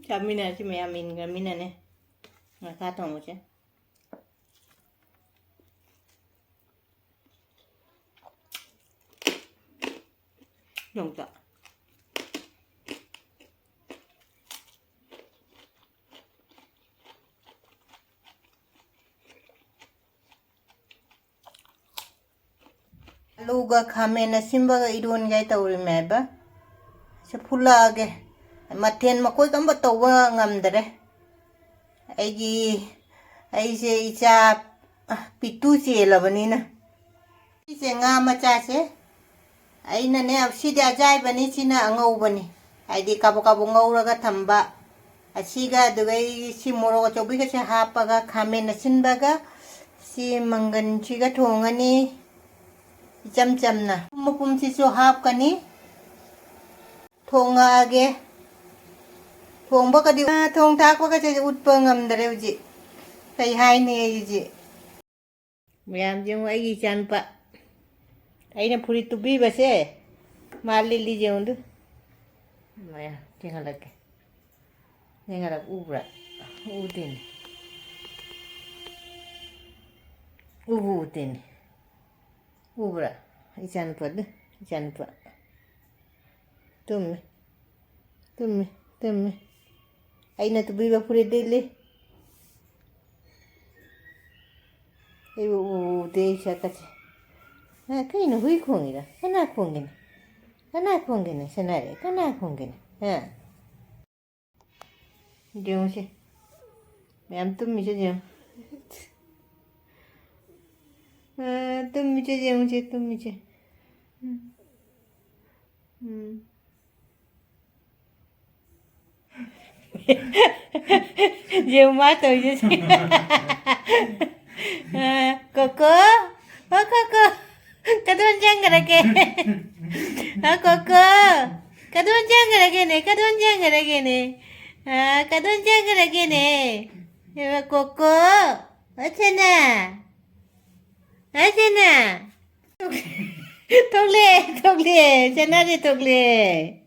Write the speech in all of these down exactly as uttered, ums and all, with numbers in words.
ꯆꯥꯃꯤꯟꯅꯔꯁꯤ ꯃꯌꯥꯝ ꯏꯟꯈ꯭ꯔꯃꯤꯅꯅꯦ ꯉꯥ ꯊꯣꯡꯕꯁꯦ꯫ ꯌꯣꯡꯆꯥꯛ꯫ ꯑꯂꯨꯒ ꯈꯥꯃꯦꯟ ꯑꯁꯤꯟꯕꯒ ꯏꯔꯣꯟꯒꯦ ꯇꯧꯔꯤꯃꯦꯕ꯫ ꯁꯤ ꯐꯨꯠꯂꯛꯑꯒꯦ꯫ ꯃꯊꯦꯜ ꯃꯀꯣꯏ ꯑꯝꯕ ꯇꯧꯕ ꯉꯝꯗꯔꯦ꯫ ꯑꯩꯒꯤ, ꯑꯩꯁꯦ ꯏꯆꯥ, ꯑ, ꯄꯤꯛꯇꯨ ꯆꯦꯜꯂꯕꯅꯤꯅ꯫ ꯁꯤꯁꯦ ꯉꯥ ꯃꯆꯥꯁꯦ꯫ ꯑꯩꯅꯅꯦ, ꯁꯤꯗꯤ ꯑꯖꯥꯏꯕꯅꯤ, ꯁꯤꯅ ꯑꯉꯧꯕꯅꯤ꯫ ꯍꯥꯏꯗꯤ ꯀꯥꯕꯛ ꯀꯥꯕꯛ ꯉꯧꯔꯒ ꯊꯝꯕ꯫ ꯑꯁꯤꯒ ꯑꯗꯨꯒ ꯑꯩ ꯁꯤ ꯃꯣꯔꯣꯛ ꯑꯆꯧꯕꯤꯒꯁꯦ ꯍꯥꯞꯄꯒ ꯈꯥꯃꯦꯟ ꯑꯁꯤꯟꯕꯒ ꯁꯤ ꯃꯪꯒꯟꯁꯤꯒ ꯊꯣꯡꯉꯅꯤ꯫ ꯏꯆꯝ ꯆꯝꯅ꯫ ꯃꯄꯨꯝꯁꯤꯁꯨ ꯍꯥꯞꯀꯅꯤ꯫ ꯊꯣꯡꯉꯛꯑꯒꯦ꯫ ꯊꯣꯡꯕ ꯀꯗꯤ-, ꯑ, ꯊꯣꯡ ꯊꯥꯛꯄꯒꯁꯦ ꯎꯠꯄ ꯉꯝꯗꯔꯦ ꯍꯧꯖꯤꯛ꯫ ꯀꯩ ꯍꯥꯏꯅꯤ ꯑꯩꯁꯦ꯫ ꯃꯌꯥꯝ ꯌꯦꯡꯉꯨ, ꯑꯩꯒꯤ ꯏꯆꯥꯅꯨꯄꯥ꯫ ꯑꯩꯅ ꯐꯨꯔꯤꯠ ꯇꯨꯕꯤꯕꯁꯦ ꯃꯥ ꯂꯤꯠꯂꯤ ꯌꯦꯡꯉꯨꯗꯨ꯫ ꯃꯌꯥꯝ ꯌꯦꯡꯍꯜꯂꯛꯀꯦ꯫ ꯌꯦꯡꯍꯜꯂꯛ-, ꯎꯕ꯭ꯔꯥ? ꯎꯗꯦꯅꯦ꯫ ꯎꯕꯨ ꯎꯗꯦꯅꯦ꯫ ꯎꯕ꯭ꯔꯥ? ꯏꯆꯥꯅꯨꯄꯥꯗꯨ, ꯏꯆꯥꯅꯨꯄꯥ꯫ ꯇꯨꯝꯃꯤ꯫ ꯇꯨꯝꯃꯤ, ꯇꯨꯝꯃꯤ꯫ ꯑꯩꯅ ꯇꯨꯕꯤꯕ ꯐꯨꯔꯤꯠ ꯂꯤꯠꯂꯤ꯫ ꯑꯩꯕꯨ ꯎꯗꯦ ꯁꯛꯀꯁꯦ꯫ ꯑ, ꯀꯩꯅꯣ ꯍꯨꯏ ꯈꯣꯡꯉꯤꯔ? ꯀꯅꯥ ꯈꯣꯡꯒꯤꯅꯣ? ꯀꯅꯥ ꯈꯣꯡꯒꯤꯅꯣ? ꯁꯅꯥꯔꯦ, ꯀꯅꯥ ꯈꯣꯡꯒꯤꯅꯣ? ꯍꯥ? ꯌꯦꯡꯉꯨꯁꯦ꯫ ꯃꯌꯥꯝ ꯇꯨꯝꯃꯤꯁꯦ ꯌꯦꯡꯉꯨ꯫ ꯑ, ꯇꯨꯝꯃꯤꯁꯦ ꯌꯦꯡꯉꯨꯁꯦ, ꯇꯨꯝꯃꯤꯁꯦ꯫ ꯎꯝ꯫ ꯎꯝ꯫ ꯌꯦꯡꯉꯨ ꯃꯥ ꯇꯧꯔꯤꯁꯦ꯫ ꯑ, ꯀꯣꯀꯣ, ꯑꯣ ꯀꯣꯀꯣ, ꯀꯗꯣꯟ ꯆꯪꯈ꯭ꯔꯒꯦ? ꯑ, ꯀꯣꯀꯣ, ꯀꯗꯣꯟ ꯆꯪꯈ꯭ꯔꯒꯦꯅꯦ? ꯀꯗꯣꯟ ꯆꯪꯈ꯭ꯔꯒꯦꯅꯦ? ꯑ, ꯀꯗꯣꯟ ꯆꯪꯈ꯭ꯔꯒꯦꯅꯦ? ꯑ, ꯀꯣꯀꯣ, ꯑꯁꯦꯅ, ꯑꯁꯦꯅ꯫ ꯊꯣꯛꯂꯛꯑꯦ, ꯊꯣꯛꯂꯛꯑꯦ, ꯁꯅꯥꯔꯦ ꯊꯣꯛꯂꯛꯑꯦ꯫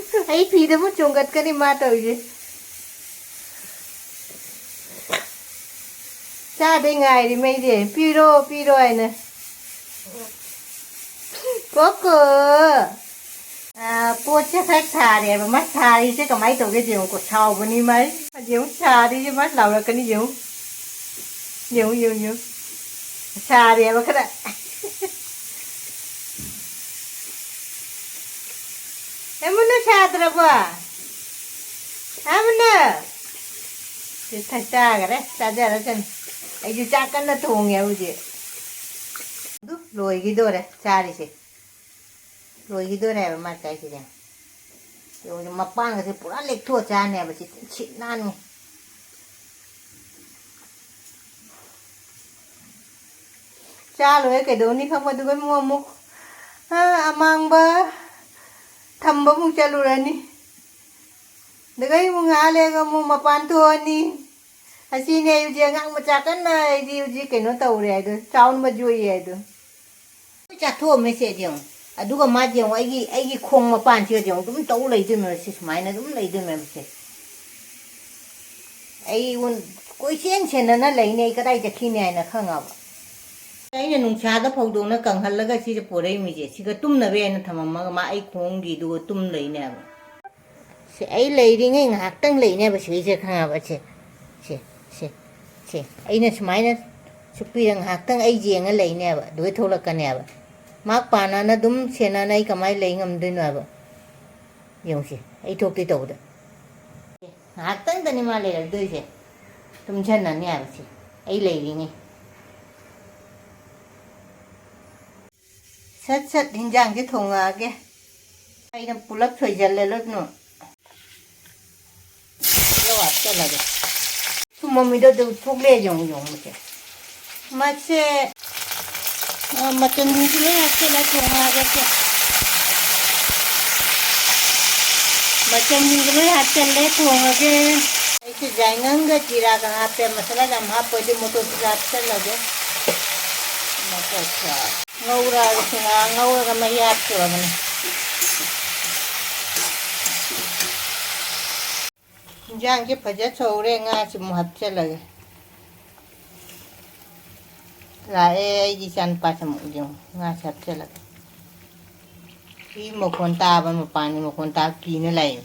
ꯑꯩ ꯐꯤꯗ ꯑꯃꯨꯛ ꯆꯣꯡꯒꯠꯀꯅꯤ ꯃꯥ ꯇꯧꯔꯤꯁꯦ꯫ ꯆꯥꯗꯩ ꯉꯥꯏꯔꯤ ꯃꯩꯁꯦ, "ꯄꯤꯔꯣ, ꯄꯤꯔꯣ" ꯍꯥꯏꯅ꯫ ꯀꯣꯀꯣ꯫ ꯑꯥ, ꯄꯣꯠꯁꯦ ꯈꯔ ꯁꯥꯔꯦꯕ꯫ ꯃꯥ ꯁꯥꯔꯤꯁꯦ ꯀꯃꯥꯏꯅ ꯇꯧꯒꯦ ꯌꯦꯡꯉꯨꯀꯣ꯫ ꯁꯥꯎꯕꯅꯤ ꯃꯥꯏ꯫ ꯌꯦꯡꯉꯨ, ꯁꯥꯔꯤꯁꯦ ꯃꯥ ꯂꯥꯎꯔꯛꯀꯅꯤ ꯌꯦꯡꯉꯨ꯫ ꯌꯦꯡꯉꯨ, ꯌꯦꯡꯉꯨ, ꯌꯦꯡꯉꯨ꯫ ꯁꯥꯔꯦꯕ ꯈꯔ꯫ ꯑꯃꯨꯅ ꯁꯥꯗ꯭ꯔꯕꯣ? ꯑꯃꯨꯅ? ꯁꯤ ꯊ-, ꯆꯥꯈꯔꯦ, ꯆꯥꯖꯔꯁꯅꯨ꯫ ꯑꯩꯁꯨ ꯆꯥꯛ ꯀꯟꯅ ꯊꯣꯡꯉꯦ ꯍꯧꯖꯤꯛ꯫ ꯑꯗꯨ ꯂꯣꯏꯈꯤꯗꯣꯔꯦ ꯆꯥꯔꯤꯁꯦ꯫ ꯂꯣꯏꯈꯤꯗꯣꯔꯦ ꯍꯥꯏꯕ ꯃꯥ ꯆꯥꯏꯁꯤꯗꯤ꯫ ꯌꯦꯡꯉꯨ, ꯃꯄꯥꯟꯒꯁꯦ ꯄꯨꯔꯥ ꯂꯦꯛꯊꯣꯛꯑ ꯆꯥꯅꯦꯕ ꯁꯤ꯫ ꯁꯤꯠ ꯅꯥꯟꯅꯤ꯫ ꯆꯥ ꯂꯣꯏꯔꯦ ꯀꯩꯗꯧꯅꯤ ꯈꯪꯕ? ꯑꯗꯨꯒ ꯑꯃꯨꯛ, ꯑꯃꯨꯛ, ꯑ, ꯑꯃꯥꯡꯕ ꯊꯝꯕ ꯑꯃꯨꯛ ꯆꯠꯂꯨꯔꯅꯤ꯫ ꯑꯗꯨꯒ ꯑꯩ ꯑꯃꯨꯛ ꯉꯥꯏꯍꯥꯛ ꯂꯩꯔꯒ ꯑꯃꯨꯛ ꯃꯄꯥꯟ ꯊꯣꯛꯑꯅꯤ꯫ ꯑꯁꯤꯅꯦ ꯑꯩ ꯍꯧꯖꯤꯛ ꯑꯉꯥꯡ ꯃꯆꯥ ꯀꯟꯅ, ꯑꯩꯗꯤ ꯍꯧꯖꯤꯛ ꯀꯩꯅꯣ ꯇꯧꯔꯦ ꯍꯥꯏꯗꯣ, ꯆꯥꯎꯅꯕ ꯌꯣꯛꯏ ꯍꯥꯏꯗꯣ꯫ ꯂꯣꯏ ꯆꯥꯊꯣꯛꯑꯝꯃꯦ ꯁꯦ ꯌꯦꯡꯉꯨ꯫ ꯑꯗꯨꯒ ꯃꯥꯗꯤ ꯌꯦꯡꯉꯨ, ꯑꯩꯒꯤ, ꯑꯩꯒꯤ ꯈꯣꯡ ꯃꯄꯥꯟꯁꯤꯒ ꯌꯦꯡꯉꯨ, ꯑꯗꯨꯝ ꯇꯧ ꯂꯩꯗꯣꯏꯅꯦ ꯁꯤ, ꯁꯨꯃꯥꯏꯅ ꯑꯗꯨꯝ ꯂꯩꯗꯣꯏꯅꯦꯕ ꯁꯦ꯫ ꯑꯩꯉꯣꯟ-, ꯀꯣꯏꯆꯦꯟ ꯆꯦꯟꯅꯅ ꯂꯩꯅꯦ, ꯑꯩ ꯀꯗꯥꯏ ꯆꯠꯈꯤꯅꯦ ꯍꯥꯏꯅ ꯈꯪꯉꯕ꯫ ꯑꯩꯅ ꯅꯨꯡꯁꯥꯗ ꯐꯧꯗꯣꯛꯅ ꯀꯪꯍꯜꯂꯒ ꯁꯤꯁꯦ ꯄꯣꯔꯛꯏꯃꯤꯁꯦ, ꯁꯤꯒ ꯇꯨꯝꯅꯕ ꯍꯥꯏꯅ ꯊꯝꯃꯝꯃꯒ ꯃꯥ ꯑꯩ ꯈꯣꯡꯒꯤꯗꯨꯒ ꯇꯨꯝ ꯂꯩꯅꯦꯕ꯫ ꯁꯤ ꯑꯩ ꯂꯩꯔꯤꯉꯩ ꯉꯥꯏꯍꯥꯛꯇꯪ ꯂꯩꯅꯦꯕ ꯁꯤꯁꯦ, ꯈꯪꯉꯕ? ꯁꯦ, ꯁꯦ, ꯁꯦ, ꯁꯦ꯫ ꯑꯩꯅ ꯁꯨꯃꯥꯏꯅ ꯁꯨꯞꯄꯤꯔ ꯉꯥꯏꯍꯥꯛꯇꯪ ꯑꯩ ꯌꯦꯡꯉ ꯂꯩꯅꯦꯕ, ꯑꯗꯨꯒ ꯊꯣꯛꯂꯛꯀꯅꯦꯕ꯫ ꯃꯥ ꯄꯥꯟꯅꯅ ꯑꯗꯨꯝ ꯁꯦꯟꯅꯅ ꯑꯩ ꯀꯃꯥꯏꯅ ꯂꯩ ꯉꯝꯗꯣꯏꯅꯣ ꯍꯥꯏꯕ? ꯌꯦꯡꯉꯨꯁꯦ, ꯑꯩ ꯊꯣꯛꯇꯤ ꯇꯧꯗ꯫ ꯉꯥꯏꯍꯥꯛꯇꯪꯗꯅꯤ ꯃꯥ ꯂꯩꯔꯛꯇꯣꯏꯁꯦ꯫ ꯇꯨꯝꯁꯟꯅꯅꯤ ꯍꯥꯏꯕꯁꯦ ꯑꯩ ꯂꯩꯔꯤꯉꯩ꯫ ꯁꯠ ꯁꯠ ꯍꯤꯟꯖꯥꯡꯁꯦ ꯊꯣꯡꯉꯛꯑꯒꯦ꯫ ꯑꯩꯅ ꯄꯨꯂꯞ ꯁꯣꯏꯖꯜꯂꯦ ꯂꯣꯏꯅꯃꯛ꯫ ꯇꯤꯜꯍꯧ ꯍꯥꯞꯆꯜꯂꯒꯦ꯫ ꯊꯨꯝ ꯃꯃꯤꯗꯣ ꯑꯗꯨ ꯊꯣꯛꯂꯛꯑꯦ ꯌꯦꯡꯉꯨ, ꯌꯦꯡꯉꯨ ꯃꯁꯦ꯫ ꯃꯁꯦ, ꯑ, ꯃꯆꯜꯁꯤꯡꯁꯨ ꯂꯣꯏ ꯍꯥꯞꯆꯜꯂ ꯊꯣꯡꯉꯛꯑꯒꯦ ꯁꯦ꯫ ꯃꯆꯜꯁꯤꯡꯁꯨ ꯂꯣꯏ ꯍꯥꯞꯆꯜꯂꯦ, ꯊꯣꯡꯉꯒꯦ꯫ ꯑꯩꯁꯦ ꯌꯥꯏꯉꯪꯒ ꯖꯤꯔꯥꯒ ꯍꯥꯞꯄꯦ, ꯃꯁꯥꯂꯥ ꯌꯥꯝ ꯍꯥꯞꯄꯣꯏꯗꯤ ꯃꯣꯇꯣꯔꯁꯨ ꯍꯥꯞꯆꯜꯂꯒꯦ꯫ ꯃꯣꯇꯣꯔꯁꯨ ꯉꯧꯔꯒ, ꯉꯥ ꯉꯧꯔꯒ ꯃꯍꯤ ꯍꯥꯞꯇꯣꯔꯕꯅꯤ꯫ ꯏꯟꯖꯥꯡꯁꯦ ꯐꯖ ꯁꯧꯔꯦ, ꯉꯥꯁꯤ ꯑꯃꯨꯛ ꯍꯥꯞꯆꯜꯂꯒꯦ꯫ ꯂꯥꯛꯑꯦ ꯑꯩꯒꯤ ꯏꯆꯥꯅꯨꯄꯥꯁꯦ, ꯑꯃꯨꯛ ꯌꯦꯡꯉꯨ, ꯉꯥꯁꯦ ꯍꯥꯞꯆꯜꯂꯒꯦ꯫ ꯁꯤ ꯃꯈꯣꯟ ꯇꯥꯕ, ꯃꯄꯥꯟꯒꯤ ꯃꯈꯣꯟ ꯇꯥꯕ ꯀꯤꯅ ꯂꯥꯛꯑꯦ꯫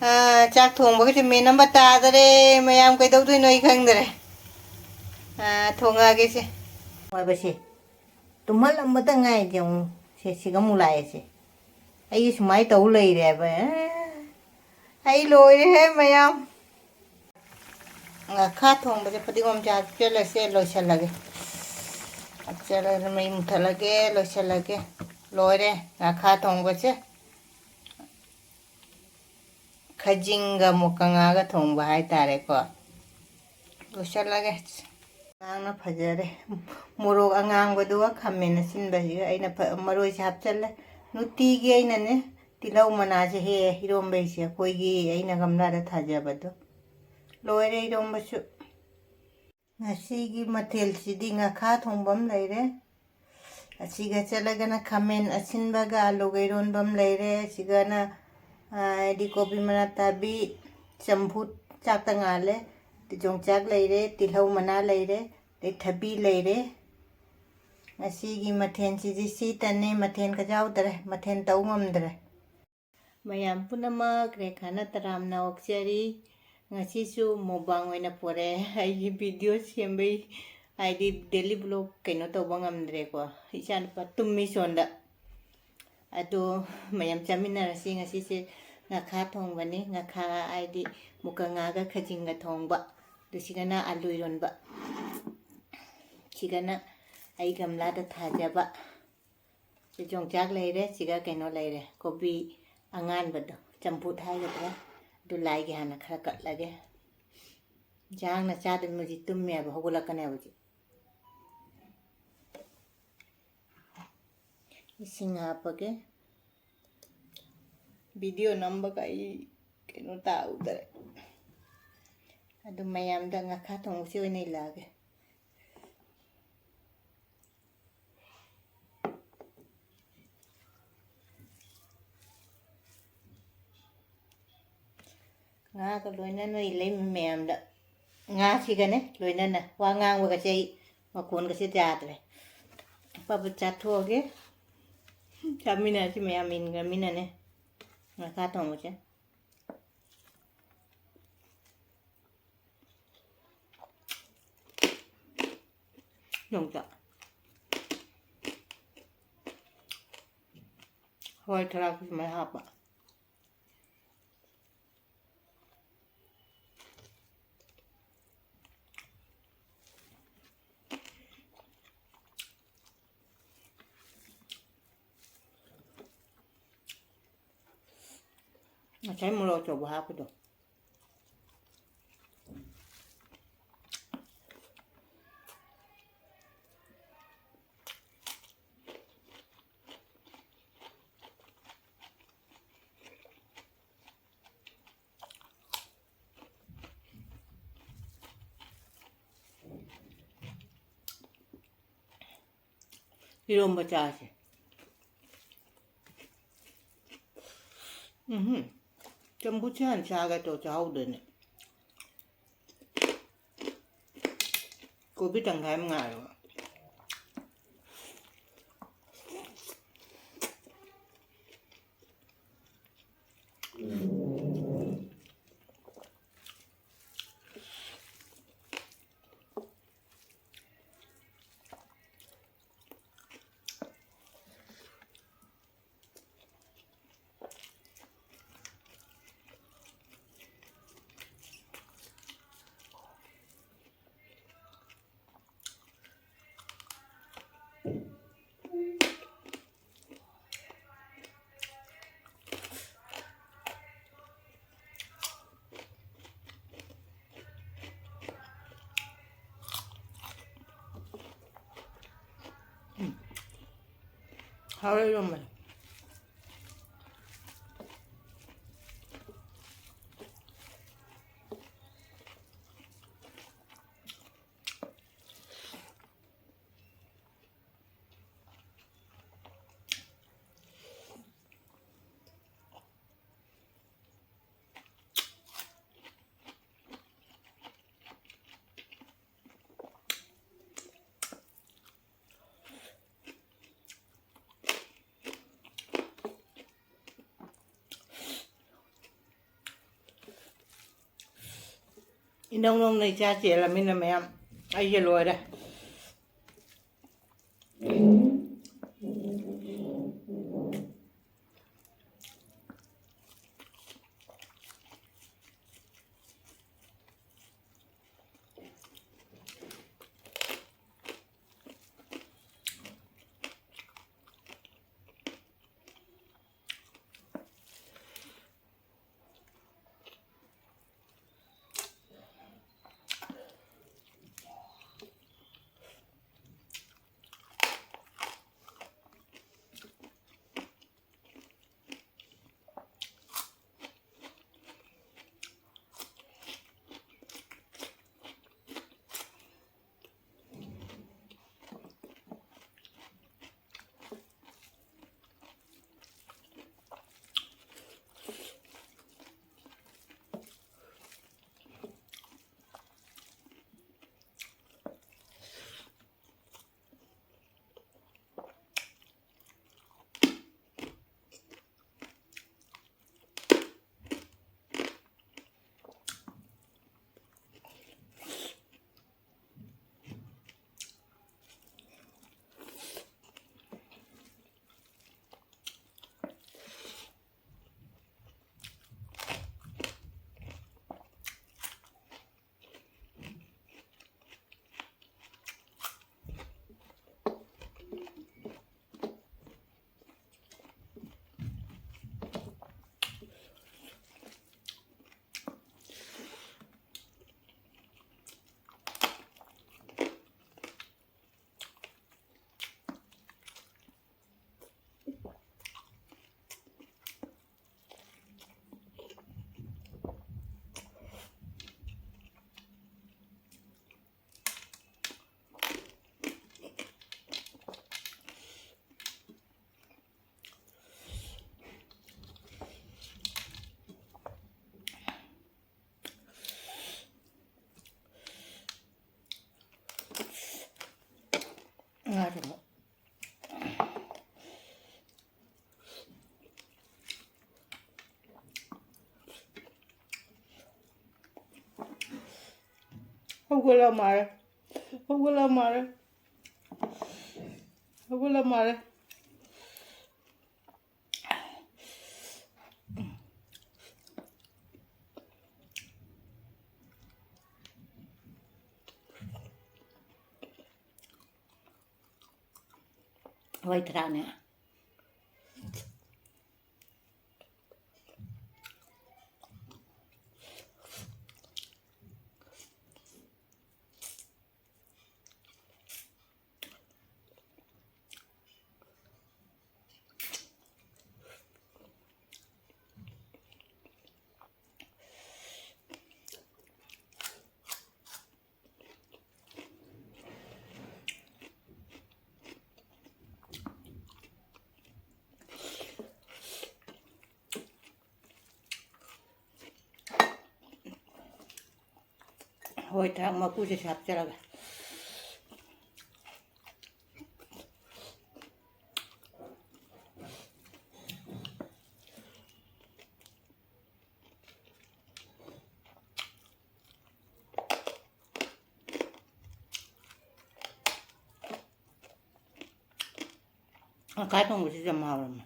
ꯑꯥ, ꯆꯥꯛ ꯊꯣꯡꯕꯒꯁꯦ ꯃꯦꯟ ꯑꯃ ꯇꯥꯗꯔꯦ꯫ ꯃꯌꯥꯝ ꯀꯩꯗꯧꯗꯣꯏꯅꯣ ꯑꯩ ꯈꯪꯗꯔꯦ꯫ ꯑꯥ, ꯊꯣꯡꯉꯛꯑꯒꯦꯁꯦ꯫ ꯍꯣꯏꯕꯁꯦ, ꯇꯨꯝꯍꯜꯂꯝꯕꯇ ꯉꯥꯏꯔꯤ ꯌꯦꯡꯉꯨ꯫ ꯁꯦ, ꯁꯤꯒ ꯑꯃꯨꯛ ꯂꯥꯛꯑꯦꯁꯦ꯫ ꯑꯩ ꯁꯨꯃꯥꯏꯅ ꯇꯧ ꯂꯩꯔꯦꯕ꯫ ꯑꯦ, ꯑꯩ ꯂꯣꯏꯔꯦꯍꯦ ꯃꯌꯥꯝ꯫ ꯉꯥꯈꯥ ꯊꯣꯡꯕꯁꯦ ꯐꯗꯤꯒꯣꯝꯁꯦ ꯍꯥꯞꯆꯤꯜꯂꯁꯦ, ꯂꯣꯏꯁꯤꯜꯂꯒꯦ꯫ ꯍꯥꯞꯆꯤꯜꯂꯒ ꯃꯩ ꯃꯨꯊꯠꯂꯒꯦ, ꯂꯣꯏꯁꯤꯜꯂꯒꯦ꯫ ꯂꯣꯏꯔꯦ ꯉꯥꯈꯥ ꯊꯣꯡꯕꯁꯦ꯫ ꯈꯖꯤꯡꯒ ꯃꯨꯀꯉꯥꯒ ꯊꯣꯡꯕ ꯍꯥꯏꯇꯥꯔꯦꯀꯣ꯫ ꯂꯣꯏꯁꯤꯜꯂꯒꯦ꯫ ꯉꯥꯡꯅ ꯐꯖꯔꯦ꯫ ꯃꯣꯔꯣꯛ ꯑꯉꯥꯡꯕꯗꯨꯒ ꯈꯥꯃꯦꯟ ꯑꯁꯤꯟꯕꯁꯤꯒ ꯑꯩꯅ ꯐ-, ꯃꯔꯣꯏꯁꯦ ꯍꯥꯞꯆꯜꯂꯦ꯫ ꯅꯨꯡꯇꯤꯒꯤ ꯑꯩꯅꯅꯦ ꯇꯤꯜꯍꯧ ꯃꯅꯥꯁꯦ ꯍꯦꯛꯑꯦ ꯏꯔꯣꯝꯕꯩꯁꯦ, ꯑꯩꯈꯣꯏꯒꯤ ꯑꯩꯅ ꯒꯝꯂꯥꯗ ꯊꯥꯖꯕꯗꯣ꯫ ꯂꯣꯏꯔꯦ ꯏꯔꯣꯝꯕꯁꯨ꯫ ꯉꯁꯤꯒꯤ ꯃꯊꯦꯜꯁꯤꯗꯤ ꯉꯥꯈꯥ ꯊꯣꯡꯕ ꯑꯃ ꯂꯩꯔꯦ꯫ ꯑꯁꯤꯒ ꯆꯠꯂꯒꯅ ꯈꯥꯃꯦꯟ ꯑꯁꯤꯟꯕꯒ ꯑꯂꯨꯒ ꯏꯔꯣꯟꯕ ꯑꯃ ꯂꯩꯔꯦ꯫ ꯑꯁꯤꯒꯅ, ꯑ, ꯍꯥꯏꯗꯤ ꯀꯣꯕꯤ ꯃꯅꯥ ꯇꯥꯕꯤ ꯆꯝꯐꯨꯠ ꯆꯥꯛꯇ ꯉꯥꯜꯂꯦ꯫ ꯌꯣꯡꯆꯥꯛ ꯂꯩꯔꯦ, ꯇꯤꯜꯍꯧ ꯃꯅꯥ ꯂꯩꯔꯦ, ꯑꯗꯩ ꯊꯕꯤ ꯂꯩꯔꯦ꯫ ꯉꯁꯤꯒꯤ ꯃꯊꯦꯜꯁꯤꯗꯤ ꯁꯤꯇꯅꯦ, ꯃꯊꯦꯜ ꯈꯔ ꯌꯥꯎꯗꯔꯦ, ꯃꯊꯦꯜ ꯇꯧ ꯉꯝꯗ꯭ꯔꯦ꯫ ꯃꯌꯥꯝ ꯄꯨꯝꯅꯃꯛ ꯔꯦꯈꯥꯅ ꯇꯔꯥꯝꯅ ꯑꯣꯛꯆꯔꯤ꯫ ꯉꯁꯤꯁꯨ ꯃꯨꯛꯕꯥꯡ ꯑꯣꯏꯅ ꯄꯣꯔꯛꯑꯦ꯫ ꯑꯩꯒꯤ ꯚꯤꯗꯤꯑꯣ ꯁꯦꯝꯕꯩ, ꯍꯥꯏꯗꯤ ꯗꯦꯂꯤ ꯕ꯭ꯂꯣꯛ ꯀꯩꯅꯣ ꯇꯧꯕ ꯉꯝꯗ꯭ꯔꯦꯀꯣ꯫ ꯏꯆꯥꯅꯨꯄꯥ ꯇꯨꯝꯃꯤ ꯁꯣꯟꯗ꯫ ꯑꯗꯣ ꯃꯌꯥꯝ ꯆꯥꯃꯤꯟꯅꯔꯁꯤ꯫ ꯉꯁꯤꯁꯦ ꯉꯥꯈꯥ ꯊꯣꯡꯕꯅꯤ꯫ ꯉꯥꯈꯥ ꯍꯥꯏꯗꯤ ꯃꯨꯀ ꯉꯥꯒ ꯈꯖꯤꯡꯒ ꯊꯣꯡꯕ꯫ ꯑꯗꯨ ꯁꯤꯒꯅ ꯑꯂꯨ ꯏꯔꯣꯟꯕ꯫ ꯁꯤꯒꯅ ꯑꯩ ꯒꯝꯂꯥꯗ ꯊꯥꯖꯕ꯫ ꯁꯤ ꯌꯣꯡꯆꯥꯛ ꯂꯩꯔꯦ, ꯁꯤꯒ ꯀꯩꯅꯣ ꯂꯩꯔꯦ, ꯀꯣꯕꯤ ꯑꯉꯥꯟꯕꯗꯣ, ꯆꯝꯐꯨꯠ ꯍꯥꯏꯒꯗ꯭ꯔꯥ, ꯑꯗꯨ ꯂꯥꯏꯒꯤ ꯍꯥꯟꯅ ꯈꯔ ꯀꯠꯂꯒꯦ꯫ ꯌꯥꯡꯅ ꯆꯥꯗꯕ ꯃꯣꯏꯁꯤ ꯇꯨꯝꯃꯦꯕ, ꯍꯧꯒꯠꯂꯛꯀꯅꯦꯕ ꯍꯧꯖꯤꯛ꯫ ꯏꯁꯤꯡ ꯍꯥꯞꯄꯒꯦ꯫ ꯚꯤꯗꯤꯑꯣ ꯅꯝꯕꯒ ꯑꯩ ꯀꯩꯅꯣ ꯇꯥꯍꯧꯗꯔꯦ꯫ ꯑꯗꯨ ꯃꯌꯥꯝꯗ ꯉꯥꯈꯥ ꯊꯣꯡꯕꯁꯤ ꯑꯣꯏꯅ ꯏꯜꯂꯛꯑꯒꯦ꯫ ꯉꯥꯒ ꯂꯣꯏꯅꯅ ꯏꯜꯂꯛꯏ ꯃꯌꯥꯝꯗ꯫ ꯉꯥꯁꯤꯒꯅꯦ ꯂꯣꯏꯅꯅ ꯋꯥ ꯉꯥꯡꯕꯒꯁꯦ ꯑꯩ ꯃꯈꯣꯟꯒꯁꯦ ꯌꯥꯗ꯭ꯔꯦ꯫ ꯑꯐꯕ ꯆꯥꯊꯣꯛꯑꯒꯦ꯫ ꯆꯥꯃꯤꯟꯅꯔꯁꯤ ꯃꯌꯥꯝ ꯏꯟꯈ꯭ꯔꯃꯤꯅꯅꯦ ꯉꯥꯈꯥ ꯊꯣꯡꯕꯁꯦ꯫ ꯌꯣꯡꯆꯥꯛ꯫ ꯍꯋꯥꯏ ꯊꯔꯥꯛꯁꯨ ꯁꯨꯃꯥꯏꯅ ꯍꯥꯞꯄ꯫ ꯉꯁꯥꯏ ꯃꯣꯔꯣꯛ ꯑꯆꯧꯕ ꯍꯥꯞꯄꯗꯣ꯫ ꯏꯔꯣꯝꯕ ꯆꯥꯁꯦ꯫ ꯎꯝꯍꯨꯝ꯫ ꯆꯝꯐꯨꯠꯁꯦ ꯍꯥꯟꯅ ꯆꯥꯒꯦ ꯇꯧ ꯆꯥꯍꯧꯗꯣꯏꯅꯦ꯫ ꯀꯣꯕꯤ ꯇꯪꯈꯥꯏ ꯑꯃ ꯉꯥꯏꯔꯣ꯫ ꯍꯥꯎꯔꯦ ꯏꯔꯣꯝꯕꯁꯦ꯫ ꯏꯅꯧ ꯅꯧꯅ ꯏꯆꯥ ꯆꯦꯜꯂꯃꯤꯅ ꯃꯌꯥꯝ, ꯑꯩꯁꯦ ꯂꯣꯏꯔꯦ꯫ ꯍꯧꯒꯠꯂ ꯃꯥꯜꯂꯦ꯫ ꯍꯧꯒꯠꯂ ꯃꯥꯜꯂꯦ꯫ ꯍꯧꯒꯠꯂ ꯃꯥꯜꯂꯦ꯫ ꯍꯋꯥꯏ ꯊꯔꯥꯛꯅꯦ꯫ ꯍꯣꯏ, ꯊꯔꯥꯛ ꯃꯀꯨꯁꯦ ꯍꯥꯞꯆꯔꯒꯦ꯫ ꯉꯀꯥꯏ ꯊꯣꯡꯕꯁꯤꯁꯨ ꯌꯥꯝ ꯍꯥꯎꯔꯝꯃꯦ꯫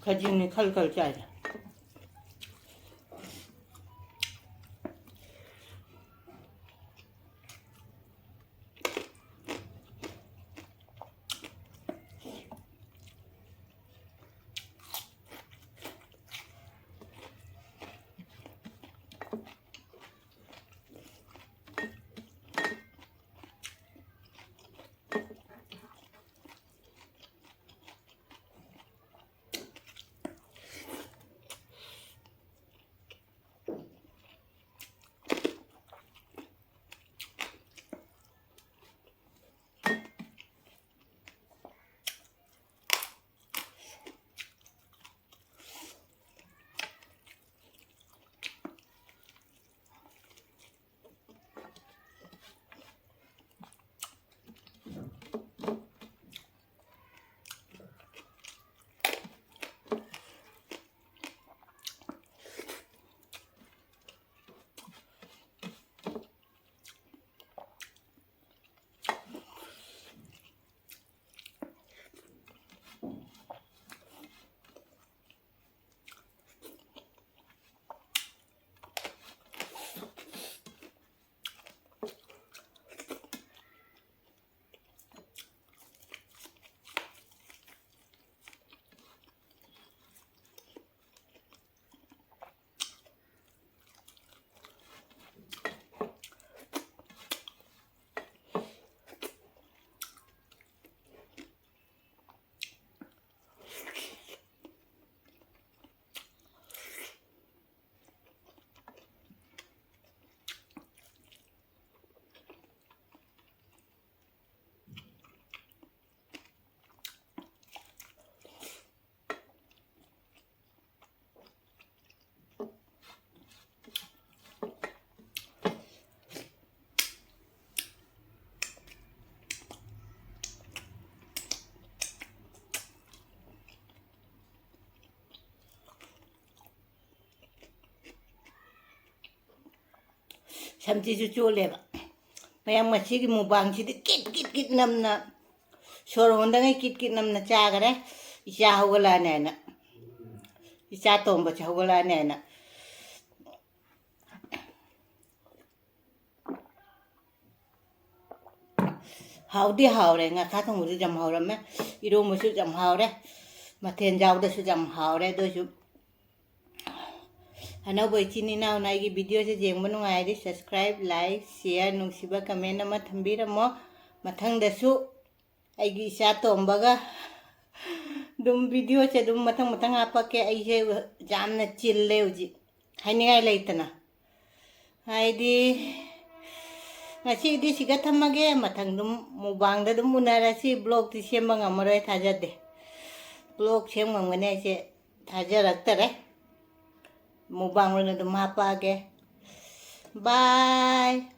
ꯈꯖꯤꯡꯅꯤ ꯈꯜ ꯈꯜ ꯆꯥꯏꯁꯦ꯫ ꯁꯝꯁꯤꯁꯨ ꯆꯣꯠꯂꯦꯕ꯫ ꯃꯌꯥꯝ ꯉꯁꯤꯒꯤ ꯃꯨꯛꯕꯥꯡꯁꯤꯗꯤ ꯀꯤꯠ ꯀꯤꯠ ꯀꯤꯠ ꯅꯝꯅ, ꯁꯣꯔ ꯍꯣꯟꯗꯉꯩ ꯀꯤꯠ ꯀꯤꯠ ꯅꯝꯅ ꯆꯥꯈꯔꯦ꯫ ꯏꯆꯥ ꯍꯧꯒꯠꯂꯛꯑꯅꯦꯅ꯫ ꯏꯆꯥ ꯇꯣꯝꯕꯁꯦ ꯍꯧꯒꯠꯂꯛꯑꯅꯤ ꯍꯥꯏꯅ꯫ ꯍꯥꯎꯗꯤ ꯍꯥꯎꯔꯦ, ꯉꯥꯈꯥ ꯊꯣꯡꯕꯁꯨ ꯌꯥꯝ ꯍꯥꯎꯔꯝꯃꯦ, ꯏꯔꯣꯝꯕꯁꯨ ꯌꯥꯝ ꯍꯥꯎꯔꯦ, ꯃꯊꯦꯜ ꯌꯥꯎꯗꯁꯨ ꯌꯥꯝ ꯍꯥꯎꯔꯦ꯫ ꯑꯗꯨ ꯑꯣꯏꯁꯨ ꯑꯅꯧꯕ ꯏꯆꯤꯟ ꯏꯅꯥꯎꯅ ꯑꯩꯒꯤ ꯚꯤꯗꯤꯑꯣꯁꯦ ꯌꯦꯡꯕ ꯅꯨꯡꯉꯥꯏꯔꯗꯤ subscribe, like, share, ꯅꯨꯡꯁꯤꯕ comment ꯑꯃ ꯊꯝꯕꯤꯔꯝꯃꯣ꯫ ꯃꯊꯪꯗꯁꯨ ꯑꯩꯒꯤ ꯏꯆꯥ ꯇꯣꯝꯕꯒ ꯑꯗꯨꯝ ꯚꯤꯗꯤꯑꯣꯁꯦ ꯑꯗꯨꯝ ꯃꯊꯪ ꯃꯊꯪ ꯍꯥꯞꯄꯛꯀꯦ꯫ ꯑꯩꯁꯦ ꯌꯥꯝꯅ ꯆꯤꯜꯂꯦ ꯍꯧꯖꯤꯛ, ꯍꯥꯏꯅꯤꯡꯉꯥꯏ ꯂꯩꯇꯅ꯫ ꯍꯥꯏꯗꯤ ꯉꯁꯤꯒꯤꯗꯤ ꯁꯤꯒ ꯊꯝꯃꯒꯦ, ꯃꯊꯪ ꯑꯗꯨꯝ ꯃꯨꯛꯕꯥꯡꯗ ꯑꯗꯨꯝ ꯎꯅꯔꯁꯤ꯫ ꯕ꯭ꯂꯣꯛꯇꯤ ꯁꯦꯝꯕ ꯉꯝꯃꯔꯣꯏ ꯊꯥꯖꯗꯦ, ꯕ꯭ꯂꯣꯛ ꯁꯦꯝ ꯉꯝꯒꯅꯤ ꯍꯥꯏꯁꯦ ꯊꯥꯖꯔꯛꯇꯔꯦ꯫ ꯃꯨꯛꯕꯥꯡ ꯑꯣꯏꯅ ꯑꯗꯨꯝ ꯍꯥꯞꯄꯛꯑꯒꯦ꯫ ꯕꯥꯏ꯫